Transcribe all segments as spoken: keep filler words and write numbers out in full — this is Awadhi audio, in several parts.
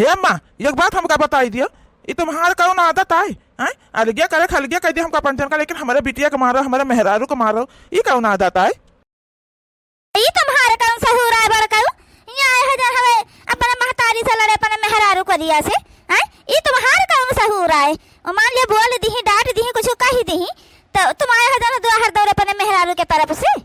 हे अम्मा, एक बात हमका बताई दियो, ई तुम्हार कौन आदत आय? हैं? अलगे करे, अलगे कह दियो हमका पंचन का, लेकिन हमरे बिटिया के मारो, हमरे मेहरारू के मारो, ई कौन आदत आय? ई तुम्हार कौन सहूर आय बड़कऊ? यहाँ आए हो जौन हवे अपने महतारी से लड़े अपने मेहरारू करिया से, हैं? ई तुम्हार कौन सहूर आय? ओ मान लियो बोल दिही, डांट दिही, कुछ कही दिही, तो तुम आए हो जौन दुआर दौरे अपने मेहरारू के तरफ से।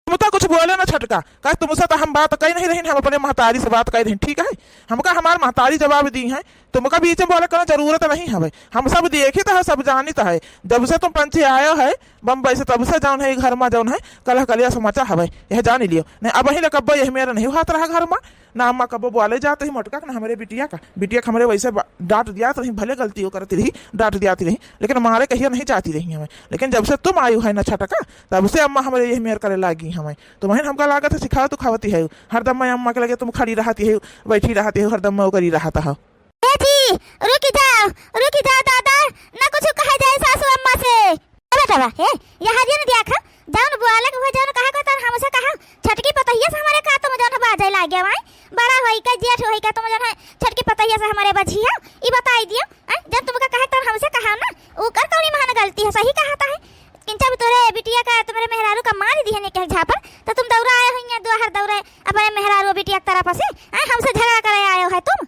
तुम तो कुछ बोले ना छटका, कहे तुमसे तो हम बात कही नहीं रही, हम अपने महतारी से बात कही रही, ठीक है? हमका हमार महतारी जवाब दी है, तुमका बीच में बोले कोनो जरूरत नहीं हवे। हम सब देखित है, सब जानित है। जब से तुम पंचे आयो है बम्बई से, तब से जौन है घर में जौन है कलह कलिया समचा हवे, यह जान लियो। नहीं अब ही ले कब्बो यह मेरा नहीं होत रहा घर में, ना अम्मा कब्बो बोले जात रही मोटका के, ना हमरे बिटिया का। बिटिया के हमरे वैसे बा-, डांट दियात रही, भले गलती वो करती रही, डांट दियात रही, लेकिन मारे कहिया नहीं जाती रही हमें। लेकिन जब से तुम आयु है ना छटका, तब से अम्मा हमरे यह मेर करे लागी हमें। तुमहिन हमका लागत है सिखावत उखावती है, हरदम मैं अम्मा के लगे तुम खड़ी रहती है, बैठी रहती है, हरदम मैं ओकरी रहत है। ए जी, रुकी जाओ, रुकी जाओ दादा, ना कुछ कहा जाए सासू अम्मा से। ए बेटवा, ए, यहाँ हरियन दिया खा, जौन बोले के हुए, जौन कहा को तन हमसे कहा, छटकी पतहिया से हमरे का तुम जौन बाजे लागे वाई, बड़ा होई का, जेठ होई का, तुम जौन है छटकी पतहिया से हमरे बझिया, ई बताई दियो, हैं? जब तुमका कहे तन हमसे कहा ना, ओकर कौनी महान गलती है, सही कहत है। किंचा भी तोरे बिटिया का, तुम्हरे मेहरारू का मार दिहे ने के झापड़, तो तुम दौरा आए हो यहाँ दुआर दौरे अपने मेहरारू बिटिया की तरफ से, हैं? हमसे झगड़ा करे आए हो है तुम।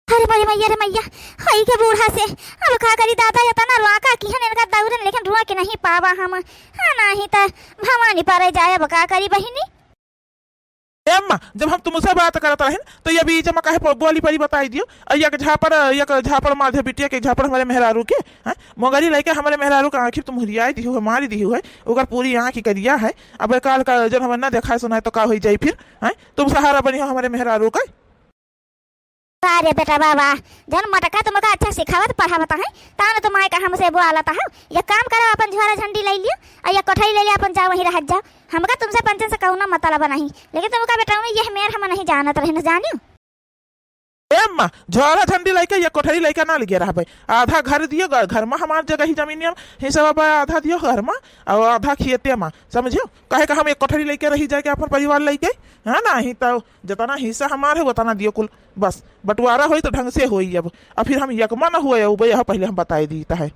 अरे मोरी मैया रे मैया, हई के बूढ़ा से अब का करी दादा, इतना रोआ का किहन इनका दौरन, लेकिन रोआ के नहीं पावा हम। हाँ, नहीं तो भवानी परे जाए, अब का करी बहिनी। ए अम्मा, जब हम तुमसे बात करत रहन, तो ये बीच में काहे प-, बोली परी बताई दियो। और एक झापड़, एक झापड़ मार दे बिटिया के, झापड़ हमारे मेहरारू के, हैं? मोगरी लेके हमारे मेहरारू का आँखी तुम हुरियाई दिहु है, मारी दिहु है, ओकर पूरी आँखी करिया है। अब काल का जब हम ना देखा सुनाए तो का होई जाई फिर, हैं? तुम सहारा बनी हो हमारे मेहरारू का। अरे बेटा बाबा, जौन मटका तुमका अच्छा सिखावत पढ़ावत है, तान तुम आए का हमसे बोलत हो। ये काम करो, अपन झोरा झंडी ले लियो और ये कोठरी ले लियो, अपन जाओ वहीं रह जाओ। हमका तुमसे पंचन से कौनो मतलब नहीं, लेकिन तुमका बेटा में यह मेर हम नहीं जानत रहन, जानियो। ए अम्मा, झोरा झंडी लेके ये कोठरी लेके ना लगे रहबे। आधा घर दियो, ग-, घर में हमार जगह ही जमीन में हिस्सा बा, आधा दियो घर में और आधा खेते में, समझियो? काहे का हम एक कोठरी लेके रही जाके अपन परिवार लेके, हाँ ना? ही तो जितना हिस्सा हमार है उतना दियो कुल, बस बंटवारा होई तो ढंग से होई। अब, अब फिर हम यकमा न हुए उबे, यह पहले हम बताई दीत है।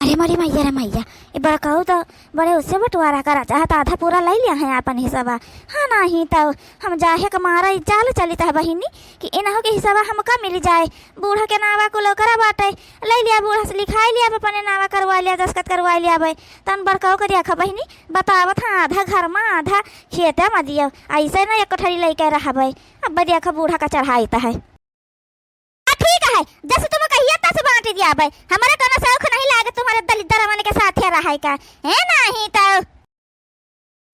अरे मोरी मैया रे मैया, ये बड़काऊ तो बड़े उससे बंटवारा करा चाहत, आधा पूरा ले लिया है अपन हिस्सा। हाँ, नहीं तो हम जाहे के मारा ई चाल चलित है बहिनी कि इनहू के हिस्सा हमका मिल जाए। बूढ़ा के नावा कुल ओकरा बाटे, ले लिया बूढ़ा से लिखाई लिया, अपने नावा करवा लिया, दस्तखत करवा लिया बे। तन बड़काऊ के देखा बहिनी, बतावत है आधा घर में आधा खेते में दियो, ऐसे ना एक कोठरी लेके रहबे। अब देखा बूढ़ा का चढ़ाई तो है। आ, ठीक है, जस तुम कहिया तस बांट दिया बे, हमारे कोनो शौक नहीं लागे तुम्हारे दलिद्दर मन के साथे रहे का, है नहीं तो।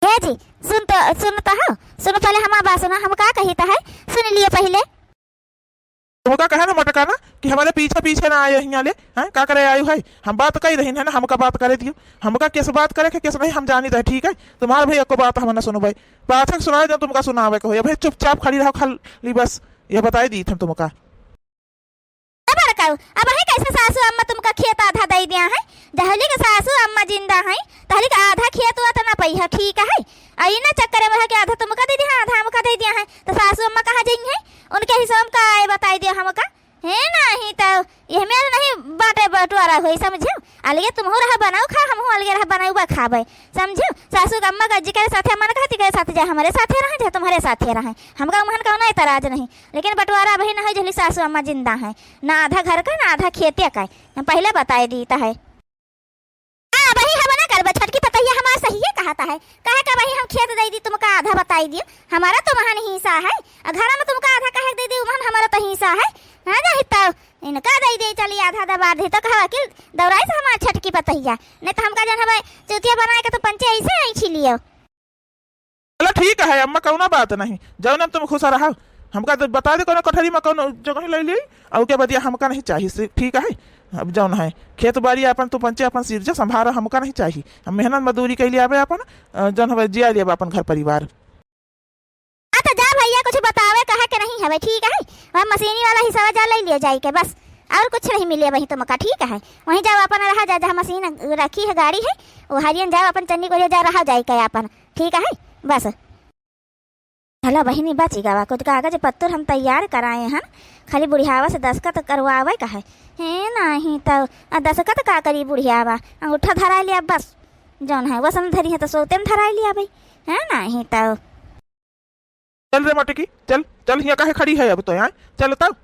हे जी, सुन तो, सुन तो हो, सुन पहले हमार बात सुना, हम का कहित है, सुन लियो पहले। तुमका कहे ना मटका ना कि हमारे पीछे पीछे ना आयो हियाँ ले, हैं? का करे आयो है? हम बात कही रही है ना, हमका बात करे दियो। हमका किस बात करे के, किस नहीं, हम जानी रहे, ठीक है? तुम्हारे भाई एको बात हम ना सुनो भाई। पाछे सुनाए जो तुमका सुनावे के होई, भाई चुपचाप खड़ी रहो खाली बस, ये बताई दी हम तुमका। ए बड़काऊ, अब है कैसे सासू अम्मा तुमका खेत आधा दे दिया है? जहली के सासू अम्मा जिंदा है, तहली के आधा खेत हुआ तो ना पई है, ठीक है? आ ई ना चक्कर में रह के आधा तुमका दे दिया है, आधा हमका दे दिया है, तो सासू अम्मा कहाँ जाई है? उनके हिसाब का आए बताई दियो हमका। है नहीं तो ये मेरे नहीं बाटे बंटवारा होई, समझियो? अलगे तुमहू रहा बनाऊ खा, हमहू अलगे रहा बनाऊ बा खाबे, समझियो? सासू के अम्मा का जिकरे साथे मन कहती करे साथे जाए, हमारे साथे रहे, चाहे तुम्हारे साथे रहे, हमका उम्हन का उन्हें एतराज नहीं। लेकिन बंटवारा अबही ना होई, जहली सासू अम्मा जिंदा है, ना आधा घर का, ना आधा खेते का। हम पहले बताए दीत है। आ, अबही हम ना करबे, छोटकी पतोहिया हमार सहिए कहत है। काहे का अबही हम खेत दे दी, तुमका आधा बताई दियो, हमारा तो महन हिस्सा है। आ, घर में तुमका आधा काहे दे दी, उमहन हमारा तो हिस्सा है। हाँ, जाही तो इनका दे दे, चली आधा दबा दे, तो कहा कि दौराई से हमार छोटकी पतोहिया, नहीं तो हमका जन हमें चूतिया बनाए के तो पंचे ऐसे ऐंठी लियो। चलो ठीक है अम्मा, कौनो बात नहीं, जौन हम तुम खुश रहो। हमका तो बता दे कौनो कोठरी में कौनो जगह ले ली, और के बदिया हमका नहीं चाहिए से, ठीक है। अब जौन है खेत बाड़ी अपन तू पंचे अपन सिरजा संभारा, हमका नहीं चाहिए। हम मेहनत मजदूरी कैली आवे अपन, अ, जौन हवे जिया लिया अपन घर परिवार। हाँ तो जा भैया, कुछ बतावे कहे के नहीं हवे, ठीक है। वह मशीनी वाला हिस्सा जा ले लिया जाए के बस, और कुछ नहीं मिले वही तुमका, ठीक है। वहीं जाओ अपन रहा जा, जहाँ मशीन रखी है, गाड़ी है, वो हरियन जाओ अपन चन्नी को ले जा रहा जाए के अपन। ठीक है, बस। चला बहिनी, बचि गवा, कुछ कागज पत्तर हम तैयार कराए हन, खाली बुढ़ियावा से दस्तखत करवावे का है। हे नाहीं तउ, आ दस्तखत का करी बुढ़ियावा, अंगूठा धराइ लिया बस, जौन है वसन धरी है तो सोते में धराइ लिया भाई, है नाहीं तउ। चल रे मोटकी, चल, चल, हियाँ काहे खड़ी है अब तो, यहाँ चल तब।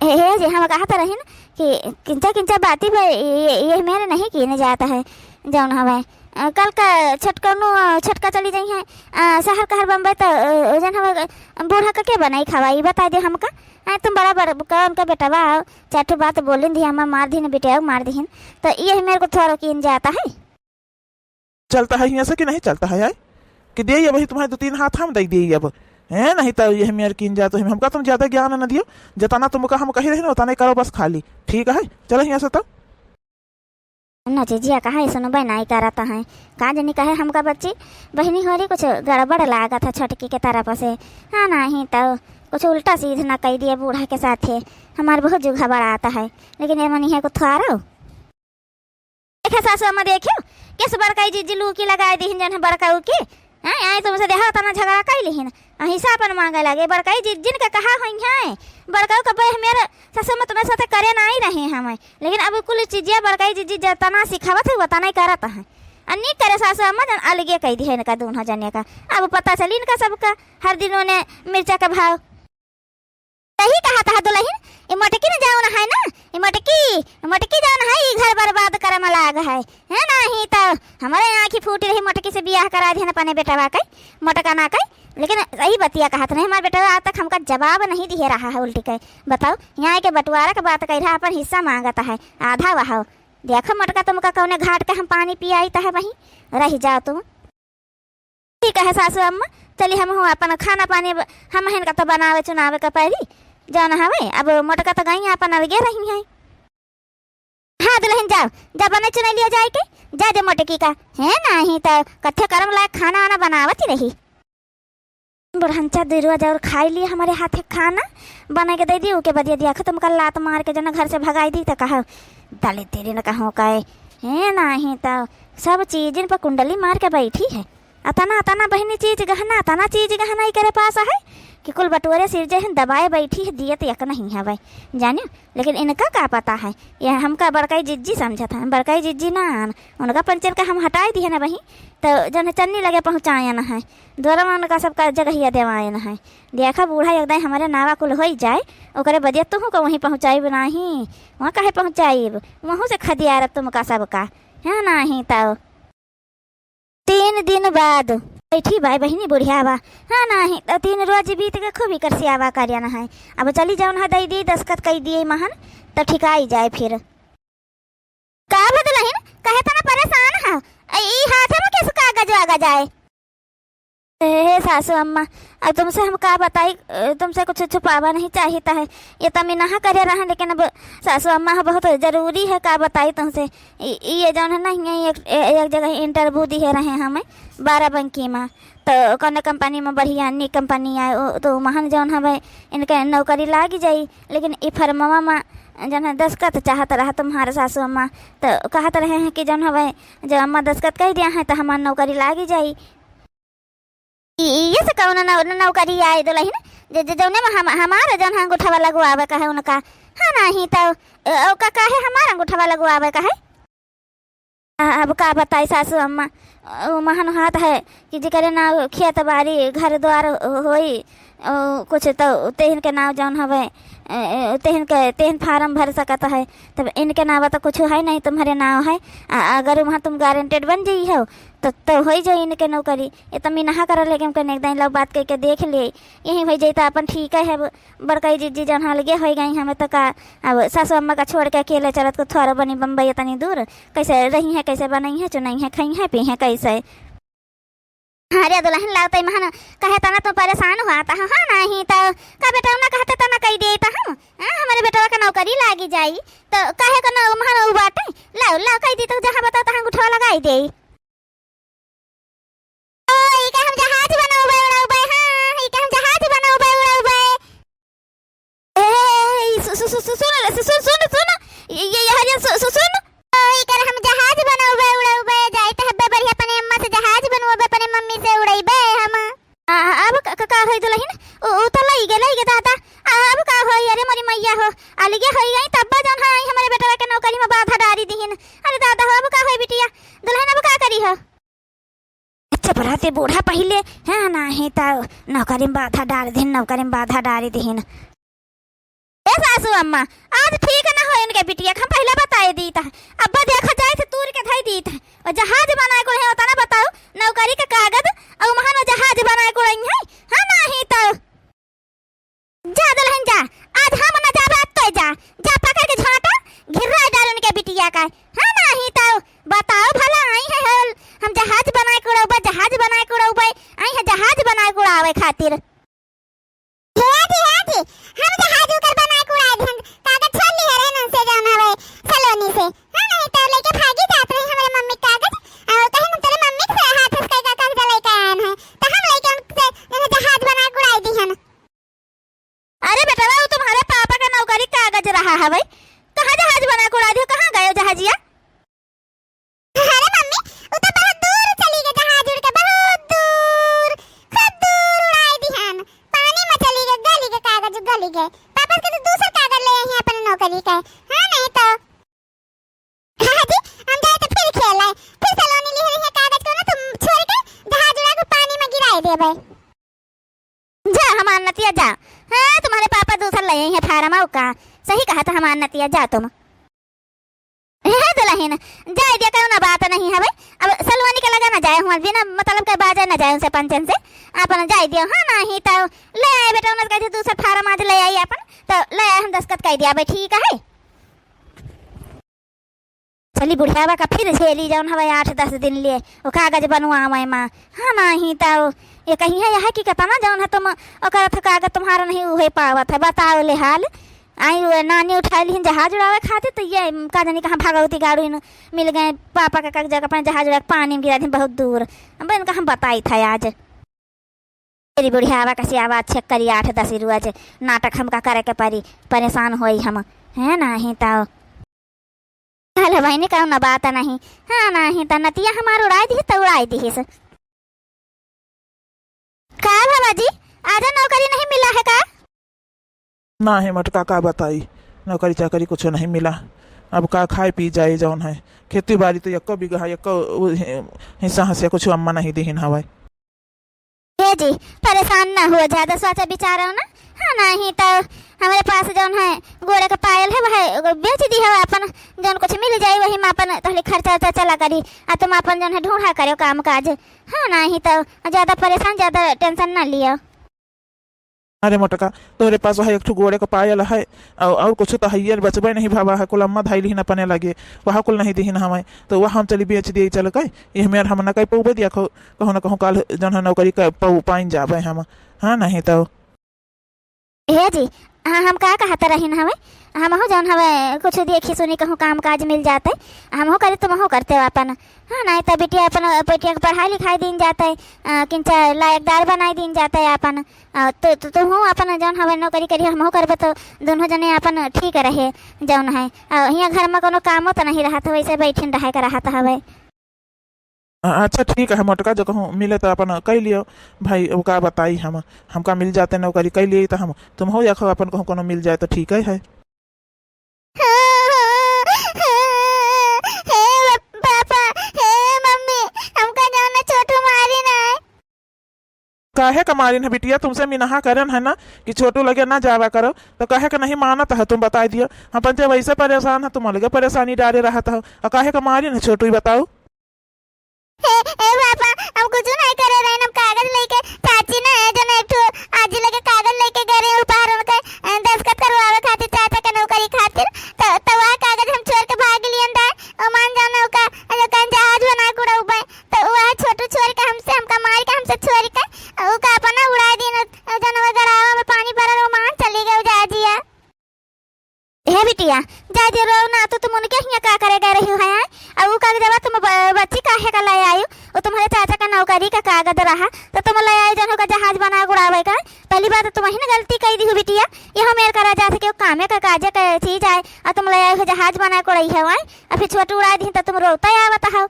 हे, हे जी, हम कहत रहिन कि किंचा किंचा बाती पे ये, ये मेरे नहीं कीने जात है, जौन हवे, अ, कल का छटकनो, अ, छटका चली जइहैं, अ, सहर कहर बम्बई त, अ, जौन हवे, अ, बूढ़ा का के बनाई खवाई, बताइ दे हमका। अ, तुम बड़ा बड़, कौन का बेटवा हो, चार ठो बात बोलिन दी, हमा मार दीन, बिटिया मार दीन, त ये मेरे को थोड़ा कीन जात है। चलता है हियाँ से कि नहीं चलता है, आय? कि देई अब ही तुम्हें दो तीन हाथ हम दइ देई अब, हैं? नहीं तो ये मेर कीन जा तो हम, हमका तुम ज्यादा ज्ञान न दियो, जतना तुमका हम कही रही ना, उतना ही करो बस खाली, ठीक है? चलो हियाँ से तब। ना जिजिया कहा है, सुनबे नहीं करत है, का जनी कहे हमका बच्ची, बहिनी होरी कुछ गड़बड़ लागत है छोटकी के तरफ से, हाँ नहीं तो कुछ उल्टा सीध ना कह दिए बूढ़ा के साथे, हमार बहुत जो घबरात है, लेकिन ये मनी है कुछ थारो। देखे सासु अम्मा, देखे, कैसे बड़काई जिज्जी लूकी लगाए दिहिन जन बड़काऊ के। हैं, आई तुमसे देखा तना झगड़ा कई लिहिन, आ हिस्सा अपन मांगे लगे। बड़काई जिज्जिन के कहा होई है, बड़काऊ का बे मेरे सासु अम्मा तुम्हें साथे करे ना ही रहे हम, लेकिन अब कुल चीजिया बड़काई जिज्जी जतना सिखावत है, वतना ही करत है। आ नी करे सासु अम्मा जन अलगे कह दिहे इनका दोनों जने का। अब पता चली इनका सबका, हर दिन उन्हें मिर्चा का भाव। सही कहत ह दुलहिन, ई मोटकी न जौन है ना, ई मोटकी, ई मोटकी जौन है, ई घर बर्बाद करे में लाग है। है नाही त हमरे आँखी फूटी रही, मोटकी से बियाह करा दिहन अपने बेटवा के, मोटका ना के। लेकिन सही बतिया कहत नहीं, हमार बेटवा आज तक हमका जवाब नहीं दिहे रहा है उल्टी के। बताओ, यहाँ के बंटवारा के बात कह रहा, अपन हिस्सा मांगत है, आधा वहाओ। देखो मोटका, तुमका कौने घाट के हम पानी पियाई त है वहीं रह जाओ तुम। ठीक है सासू अम्मा, चली हमहू अपन खाना पानी ब-, हमहिन का तो बनावे चुनावे का पड़ी, जौन हवे, अब मोटका तो गई अपन अलगे रही है। हाँ दुलहिन जाओ, जा बने चुने लियो जाए के, जा दे मोटकी का, है नाही तो कत्थे करम लायक खाना वाना बनावत ही रही। बुढ़ंचा दुइ रोज और खाई लिए हमरे हाथे खाना, बना के दे दी, ओके बदिया दिया खत्म कर लात मार के जन घर से भगाई दी तो कहा, दलित तेरे न कहूँ का, है नाही तो सब चीजन पर कुंडली मार के बैठी है। अतना, अतना बहिनी चीज गहना, अतना चीज गहना एकरे पास है कि कुल बटोरे सिर जे हैं दबाए बैठी है, दियत एक नहीं हवे, जानियो। लेकिन इनका का पता है, ये हमका बड़काई जिज्जी समझत हैं, बड़काई जिज्जी ना आन, उनका पंचर का हम हटाए दिए ना बही, तो जौन चन्नी लगे पहुँचाए ना है, द्वारा में उनका सबका जगहिया देवाए ना है। देखा बूढ़ा एक दाई हमरे नावा कुल होई जाए, ओकरे बदिया तुहू को वहीं पहुँचाइब नाही, वहाँ काहे पहुँचाइब, वहूँ से खदियारब तुमका सबका, है नाही तो। तीन दिन बाद बैठी बाय बहिनी बुढ़ियावा। हाँ नाही, त तीन रोज बीत के खूब इकर सियावा करिया न है। अब चली जौन है दई दी, दस्तखत कई दिए महन, त ठिकाई जाए फिर। का भदलहिन, कहे तना परेशान है? अ, ई हाथ में किस कागज वागज आए? हे, हे सासू अम्मा, अब तुमसे हम का बताई, अ, तुमसे कुछ छुपावा नहीं चाहित है। ये तमी नहा करे रहे, लेकिन अब सासू अम्मा है, बहुत जरूरी है, का बताई तुमसे। इ-, इ-, ये जौन है ना, हियाँ एक, ए-, एक जगह interview दिहे रहे हमें बाराबंकी में, तो कौने कंपनी में बढ़िया नी कंपनी आए, उ, तो महन जौन हवे इनके नौकरी लाग जाई। लेकिन ई फर्मवा में जौन है दस्तखत चाहत रहा तुम्हारे सासू अम्मा, तो कहत रहे हैं कि जौन हवे, जब अम्मा दस्तखत कह दिया है तो हमार नौकरी लाग जाई। ई, ई, ये से कौन नौ-, नौकरी आए दुलहिन, जे, जे, जौने में हम, हमार जौन है अंगूठवा लगवावे का है उनका? हाँ, नाही तो, अ, ओका काहे हमार अंगूठवा लगवावे का है? आ, अब का बताई सासू अम्मा, अ, महन हाथ है कि जेकरे नाव खेत बारी, घर द्वार होई, अ, कुछ तो तेहन के नाव जौन हवे, अ, अ, तेहन के, तेहन फार्म भर सकत है, तब इनके नाव तो कुछ है नहीं, तुम्हारे नाव है। आ, अगर वहाँ तुम guaranteed बन जाई हो, तो, तो होई जाई इनके नौकरी। ये तो मिनहा करल है कि हमके एक दिन लोग बात करके देख ले, यही होई जाई तो अपन ठीक है। अब बड़काई जिज्जी जौन अलगे होई गई हमें तो का, अब सासू अम्मा का छोड़ के अकेले चलत को थोड़ा बनी बम्बई इतनी दूर, कैसे रही है, कैसे बनई है, चुनई है, खाई है, पी है, कैसे? अरे दुलहिन लागत है महन, कहे तना तू परेशान हुआ था, हाँ, नाही तो का बेटा ना कहते तना कही दे था हम, हाँ, हमारे बेटवा का नौकरी लागी जाई, तो कहे का ना महन उ बाटे, लाओ, लाओ, कही दी तो जहाँ बताओ तहाँ अंगूठवा लगाई दे। ओ, ई का हम जहाज बनौबे उड़ौबे, हाँ, ई का हम जहाज बनौबे उड़ौबे। ए, ए, सु-, सु-, सु-, सु-, सुन ले, सु-, सुन, सुन, सुन। ये, ये, ये हरिया सु-, सु-, सुन। ओ, ई का हम जहाज बनौबे उड़ौबे, जाइत हब्बे बढ़िया अपने अम्मा से जहाज बनौबे, अपने मम्मी से उड़ैबे हम। आ, का होई दुलहिन? उ, उ तो लइगे, लइगे दादा। आ, अब का होई? अरे मोरी मइया हो, अलगे होई गई, तब्बा जौन है आई हमरे बेटवा के नौकरी में बाधा डारी दिहिन। अरे दादा हो, अब का होई बिटिया? दुलहिन अब का करी हो? चुप रहते बूढ़ा पहिले, हाँ, नाही त नौकरी में बाधा डार दिहिन, नौकरी में बाधा डारी दिहिन। ए सासू अम्मा, आज ठीक न हो इनके बिटिया के, हम पहिले बताए दीत है। अब्बा देखा जाए तो तूर के धई दीत है। और जहाज बनाए को है, उतना बताओ, नौकरी के कागज, और महान वो जहाज बनाए को रही है। हाँ, नाही तो। जा दुलहिन जा, आज हम न जाबे, अब तो जा, जा पकड़ के झोंटा, घिर्रा डाल उनके बिटिया का। हाँ, नाही तो। बताओ भला, आई है हल, हम जहाज बनाए को उड़ाउबे, जहाज बनाए को उड़ाउबे, आई है जहाज बनाए को उड़ावे खातिर। हे जी, हे जी, हम जहाज उकर बनाए के उड़ाए दिहन, कागज छोड़ ली है रे नन से जौन हवे सलोनी से। हाँ, नहीं तो लेके भागी जात रही हमरे मम्मी के कागज, और कहीं हम तेरे मम्मी से हाथ से कह का कागज लेके आए हैं, तो हम लेके उनसे जौन जहाज बनाए के उड़ाए दिहन। अरे बेटवा, वो तुम्हारे पापा का नौकरी कागज रहा हवे, कहाँ जहाज बनाए के उड़ा दियो, कहाँ गयो जहाजिया? अरे मम्मी, उ तो बहुत दूर चली गए जहाज उड़ के, बहुत दूर, खूब दूर उड़ाई दिहन। पानी में चली गए, गली के कागज, गली के। वापस के तो दूसर कागज ले आई हैं अपने नौकरी के। हाँ, नहीं तो। हाँ जी, हम जाए तो फिर खेल आए। फिर सलोनी लिहे रही है कागज को ना, तुम छोड़ के जहाज उड़ा के पानी में गिराए देबे। जा हमार नतिया जा। हाँ, तुम्हारे पापा दूसर ले आई हैं फार्म, अउ का? सही कहा था हमार नतिया, जा तुम। हे दुलहिन, जाए दिया, कौनो बात नहीं हवे। अब सलोनी के लगे ना जाए, हुआ बिना मतलब के बाजे ना जाए उनसे पंचन से, अपन जाए दिया। हाँ, नाही तो ले आए बेटा, उन्हें कहते दूसर फार्म आज ले आई अपन, तो ले आए, हम दस्तखत कर दिया भाई, ठीक है। चली बुढ़ियावा का फिर झेली जौन हवे आठ दस दिन ले, वो कागज बनवावे माँ। हाँ, नाही तो ये कहीं है यह कि कितना जौन है तुम ओकर थ कागज तुम्हारा नहीं उहे पावत है, बताओ ले हाल। आई वो नानी उठाई लिहिन जहाज उड़ावे खातिर, तो ये का जानी कहाँ भागवती गाड़ू इन मिल गए, पापा के कागज अपने जहाज उड़ा के पानी में गिरा दिन बहुत दूर। अब इनका हम बताई था आज। तेरी बुढ़ियावा का सियावा चेक करी, आठ दस रोज नाटक हमका करे के परी, परेशान होई हम, है नाही तो। हल बहिनी, कौनो बात नहीं। हाँ, नाही तो नतिया हमार उड़ाई दिहिस तो उड़ाई दिहिस। का बाबा जी, आजा नौकरी नहीं मिला है का? ना है मोटका, का बताई, नौकरी चाकरी कुछ नहीं मिला। अब का खाए पी जाए जौन है, खेती बाड़ी तो एको बीघा है, एको उ-, हि-, हिस्सा हसे कुछ अम्मा नहीं दिहिन हवे। हे जी, परेशान ना हुआ, ज्यादा सोचा विचारो ना। हाँ, नाही तो हमरे पास जौन है गोड़े का पायल है, वह बेच दी है अपन, जौन कुछ मिल जाई वही में अपन तोहरी खर्चा उर्चा चला करी, आ तुम अपन जौन है ढूंढा करो काम काज। हाँ, नाही तो ज्यादा परेशान, ज्यादा tension ना लियो। अरे मोटका, तोहरे पास वह एक ठो गोड़े का पायल है, और, और कुछ तो हइये बचबे नहीं भावा है, कुल अम्मा धाई लिहिन अपने लगे, वह कुल नहीं दिहिन हमें, तो वह हम चली बेच दिए चल के, ये मेर हम ना कह पौबे दिया, कहूँ ना कहूँ काल जौन है नौकरी कर पौ-, पाइन जाबे हम। हाँ, नहीं तो। हे जी, हाँ, हम का कहत रहिन हवे, हमहू जौन हवे कुछ देखी सुनी कहूँ काम काज मिल जाते, हमहू करे तुमहू करते हो अपन। हाँ, नहीं तो बिटिया अपन, बिटिया के पढ़ाई लिखाई दीन जाते, अ, किंचा लायकदार बनाई दीन जाते अपन। अ, तो, तो तुहू अपन जौन हवे नौकरी करी, हमहू करबे तो दोनों जने अपन ठीक रहे जौन है। अ, हियाँ घर में कोनो कामो तो नहीं रहत, वैसे बैठिन रहे के रहत हवे। अ-, अच्छा ठीक है मोटका, जो कहूँ मिले तो अपन कह लियो भाई, वो का बताई हम, हमका मिल जाते नौकरी कह लिए तो हम, तुम हो या खो अपन कहूँ कोनो मिल जाए तो ठीक है, है। हे पापा, हे मम्मी, हमका जाना छोटू मारी ना है। काहे का मारिन है बिटिया, तुमसे मिनहा करन है ना कि छोटू लगे ना जावा करो, तो काहे का नहीं मानत है तुम, बताई दियो। हम पंचे वैसे परेशान है, तुम अलगे परेशानी डारे रहत हो, और काहे का मारिन है छोटू, ई बताओ। हे, हे पापा, हम कुछ नहीं करे रहे, हम कागज लेके, चाची ना है जो ना एक ठो आजी लगे कागज लेके गए रहे उपहार उनके, अ, दस्तखत करवावे खातिर, चाचा के नौकरी खातिर, तो, तो वह कागज हम छोड़ के भाग लियन रहे, और मान जाना ओका, जो कहीं जहाज बना के उड़ाउबे, तो वह छोटू छोड़ के हमसे, हमका मार के, हमसे छोड़ के, ओका अपना उड़ाई दीन, और जौन वो गड़ावा में पानी भरल, वो मान चली गए जहाजिया। हे बिटिया, जाए दे, रो ना, तो तुम उनके हियाँ का करे गए रही हो, हैं? और वो कागजवा तुम ब-, बच्ची काहे का ले आयु? वो तुम्हारे चाचा का नौकरी का कागज रहा, तो तुम ले आयु जौन ओका जहाज बना उड़ावे का। पहली बात तो तुम ही ना गलती कही दी हो बिटिया, ये हम मेर करा जा सके, वो कामे का काजे का चीज आए, और तुम ले आयु हो जहाज बना के उड़ाई है, हैं? और फिर छोटू उड़ा दी तो तुम रोता आवत हो।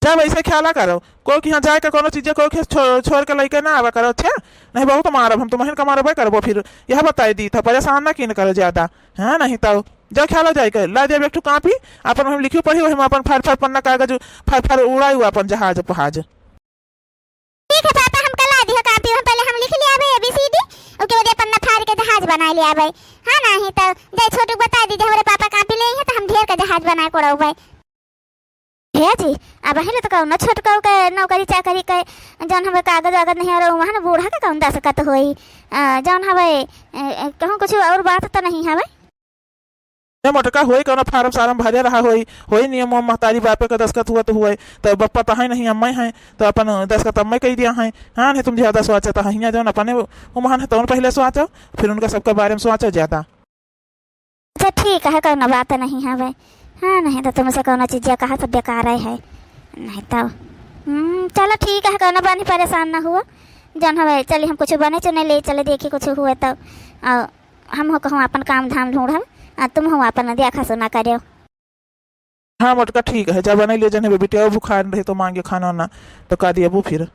जा वैसे ख्याला करो, कोई के यहाँ जाए के कोनो चीजे कोई के छो-, छोड़ के लइके ना आवा करो, अच्छा? नहीं बहुत मारब हम, तुमहिन का मारबे करबो फिर। यह बताई दी था, परेशान ना कीन करो ज्यादा, हाँ? नहीं तो जा ख्याला जाए के ला दे एक ठो कापी, अपन हम लिखी पढ़ी, वही में अपन फाड़ फाड़ पन्ना कागज फाड़ फाड़ उड़ाई अपन जहाज पहाज। ठीक है पापा, हम कल आ दियो कापी, हम पहले हम लिख ले आवे A B C D, ओके बाद पन्ना फाड़ के जहाज बना ले आवे। हाँ, नहीं तो जाए छोटू के बता दीजिए, हमारे पापा कापी ले हैं तो हम ढेर का जहाज बनाए कोड़ाउबे। हे जी, अब हिले तो कौनो छोटकऊ के नौकरी चाकरी के जौन हवे कागज वागज नहीं, और वहाँ ना बूढ़ा के कौन दस्तखत होई? अ, जौन हवे, अ, अ, कहूँ कुछ और बात तो नहीं हवे? ए मोटका, होई कौनो फार्म सार्म भरे रहा होई, होई नियम उम महतारी बापे के दस्तखत हुआ तो हुए, तो बप्पा तो है नहीं, अम्मा है, तो अपन दस्तखत अम्मा कही दिया है। हाँ, नहीं तुम ज्यादा सोचा तो हियाँ जौन अपने उम्हन है तौन पहले सोचो, फिर उनका सबके बारे में सोचो ज्यादा। अच्छा ठीक है, कौनो बात नहीं हवे। हाँ, नहीं तो तुमसे कौनो चीजिया कहा सब बेकार है, नहीं तो। हम्म, चलो ठीक है, कौनो बानी परेशान ना हुआ। जौन हवे चली हम कुछ बने चुने ले चले, देखी कुछ हुए तो। और हम हो कहूँ अपन काम धाम ढूंढब, आ तुम हो अपन देखा सुना करो। हाँ मोटका ठीक है, जा बने ले जने बिटिया बुखार रहे तो मांगे खाना ना, तो का दिया वो फिर।